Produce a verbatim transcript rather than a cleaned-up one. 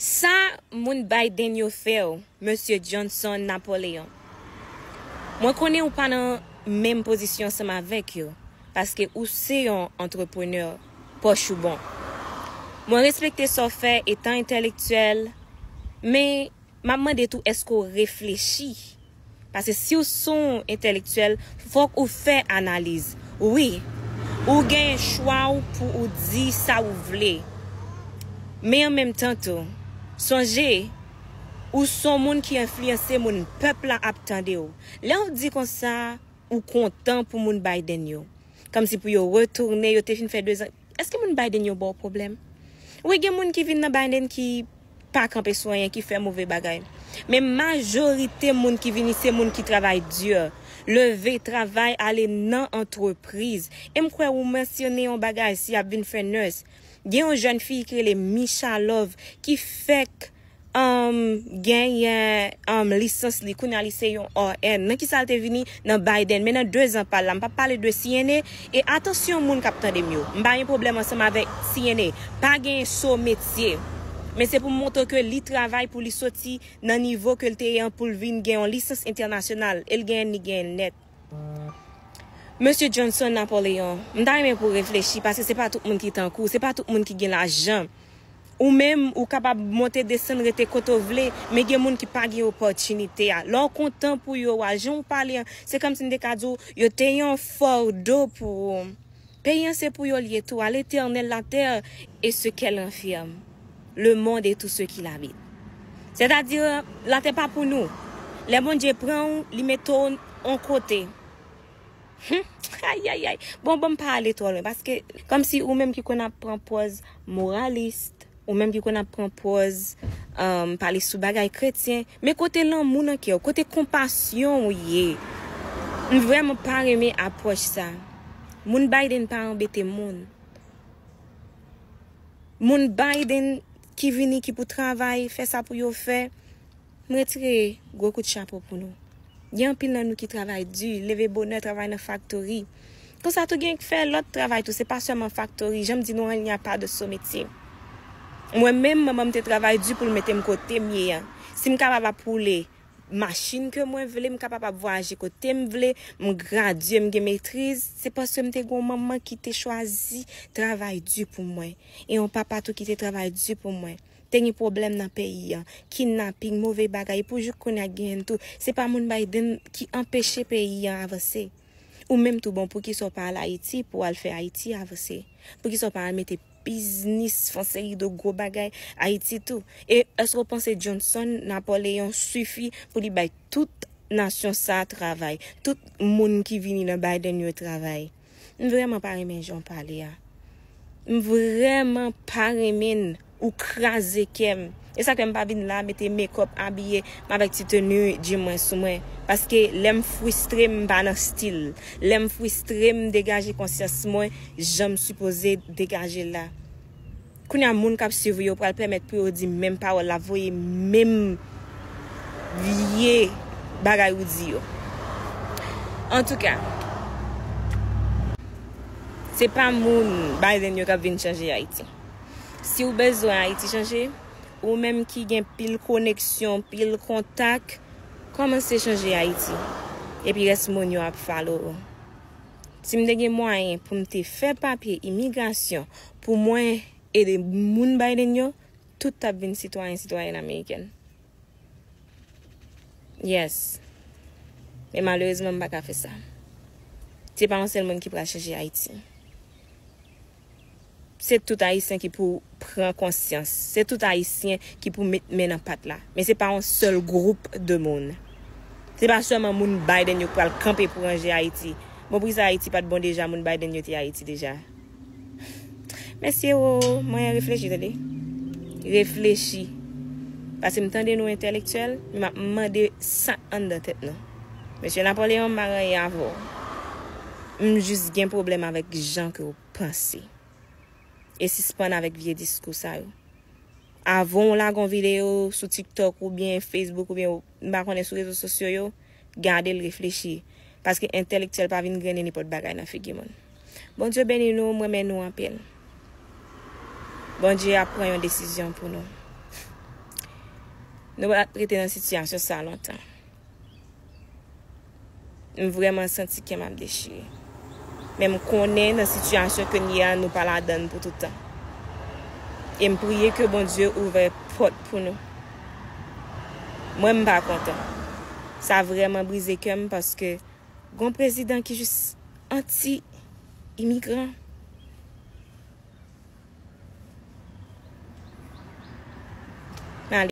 Sa moun Biden yo fè w, Mesye Johnson Napoleon. Mwen konnen ou pa nan menm pozisyon ansanm avèk yo, paske ou se yon antreprenè pòch ou bon. Mwen respekte sa w fè etan entèlektyèl, men m ap mande tou èske w reflechi. Paske si w se yon entèlektyèl, fòk ou fè analiz. Wi, ou gen chwa w pou ou di sa ou vle. Men an menm tan tou, sonje, ou se yon moun ki enfliyanse moun, pèp la ap tande w. Lè w di konsa, ou kontan pou moun Biden yo. Kòmsi pou yo retounen, yo te fin fè dezan. Èske moun Biden yo ba w pwoblèm? Wi, gen moun ki vin nan Biden ki pa kanpe sou anyen, ki fè move bagay. Men majorite moun ki vini se moun ki travay di, leve, travay, ale nan antrepriz. E m kwè ou mansyone yon bagay si y ap vin fè nurse. Gen yon jèn fi ki rele Misha Love ki fèk um, genyen um, lisans li, kounye a li se yon R N. Nan ki sa l te vini? Nan Biden. Men nan dezan pa l la, m p ap pale de C N A. E atansyon moun k ap tande m yo, m pa gen pwoblèm ansanm avèk C N A. Pa gen so metye. Men se pou m montre ke li travay pou li soti nan nivo ke l te ye an pou l vin gen yon lisans entènasyonal. E l genyen, li genyen nèt. Mesye Johnson Napoleon, m ta renmen pou w reflechi, paske se pa tout moun ki tankou w, se pa tout moun ki gen lajan. Ou menm, ou kapab monte desann, rete kote w vle, men gen moun ki pa gen opòtinite a. Lè w kontan pou yo, w al jan w pale an, se kòmsi m te ka di w, yo te yon fado pou ou. Peyi an se pou yo l ye tou, à l'Éternel la terre et ce qu'elle renferme, le monde et tout ce qu'il habite. Sètadi, latè pa pou nou. Lè Bondye pran w, li mete w yon kote. Hmm, ayayay. Bon, bon, m pa ale twò lwen, paske kòmsi ou menm ki konn ap pran pòz moralis, ou menm ki konn ap pran pòz, um, pale sou bagay kretyen, men kote lanmou nan kè w, kote konpasyon w ye? M vrèman pa renmen apwòch sa. Moun Biden pa anbete moun. Moun Biden ki vini, ki pou travay, fè sa pou yo fè, m retire gwo kout chapo pou nou. Gen anpil nan nou ki travay di, leve bonè, travay nan faktori. Konsa tou gen k fè lòt travay tou, se pa sèlman faktori. Jan m di nou an, il n'y a pas de sot métier. Mwen menm, manman m te travay di pou l mete m kote m ye an. Si m kapab ap woule machin ke mwen vle, m kapab ap vwayaje kote m vle, m gradye, m gen metriz, se paske m te gen yon manman ki te chwazi travay di pou mwen, e yon papa tou ki te travay di pou mwen. Te gen pwoblèm nan peyi an, kidnaping, move bagay, e pou jouk kounye a genyen tou. Se pa moun Biden ki anpeche peyi an avanse. Ou menm tou, bon, poukisa w pa al Ayiti pou w al fè Ayiti avanse? Poukisa w pa al mete biznis, fè yon seri de gwo bagay Ayiti tou? E èske w panse Johnson Napoleon sifi pou li bay tout nasyon sa a travay, tout moun ki vini nan Biden yo travay? M vrèman pa renmen jan w pale a. M vrèman pa renmen l. Ou kraze kè m. E sa k fè m pa vin la mete mekòp, abiye m avèk ti teni djim mwen sou mwen. Paske lè m fristre, m pa nan stil. Lè m fristre, m degaje konsyans mwen jan m sipoze degaje l la. Kounye a, moun k ap swiv ou yo pral pèmèt pou yo di menm pawòl la, voye menm vye bagay ou di yo. Antouka, se pa moun Biden yo k ap vin chanje Ayiti. Si w bezwen Ayiti chanje, ou menm ki gen pil koneksyon, pil kontak, kòmanse chanje Ayiti. Epi rès moun yo ap follow ou. Si m te gen mwayen pou m te fè papye imigrasyon pou mwen ede moun Biden yo, tout t ap vin sitwayen, sitwayèn amerikèn. Yes. Men malerezman, m pa ka fè sa. Se pa yon sèl moun ki pral chanje Ayiti. Se tout Ayisyen ki pou pran konsyans. Se tout Ayisyen ki pou met men nan pat la. Men se pa yon sèl gwoup de moun. Se pa sèlman moun Biden yo k pral kanpe pou ranje Ayiti. Bon, poukisa Ayiti pa t bon deja, moun Biden yo te Ayiti deja? Mesye, o, mwen reflechi, tande. Reflechi. Paske m tande nou entèlektyèl, men m ap mande sa anndan tèt nou. Mesye Napoleon, m pa gen anyen avè w. M jis gen pwoblèm avèk jan ke w panse. E sispann avèk vye diskou sa yo. Avan w lage yon videyo sou TikTok oubyen Facebook oubyen, m pa konnen, sou rezo sosyo yo, gade l, reflechi. Paske entèlektyèl pa vin grennen nenpòt bagay nan figi moun. Bondye beni nou, m renmen nou anpil. Bondye ap pran yon desizyon pou nou. Nou pa rete nan sitiyasyon sa lontan. M vrèman santi kè m ap dechire. Men m konnen nan sitiyasyon ke n ye a, nou pa ladan l pou toutan. E m priye ke Bondye ouvè pòt pou nou. Mwen, m pa kontan. Sa vrèman brize kè m paske gon prezidan ki jis anti imigran.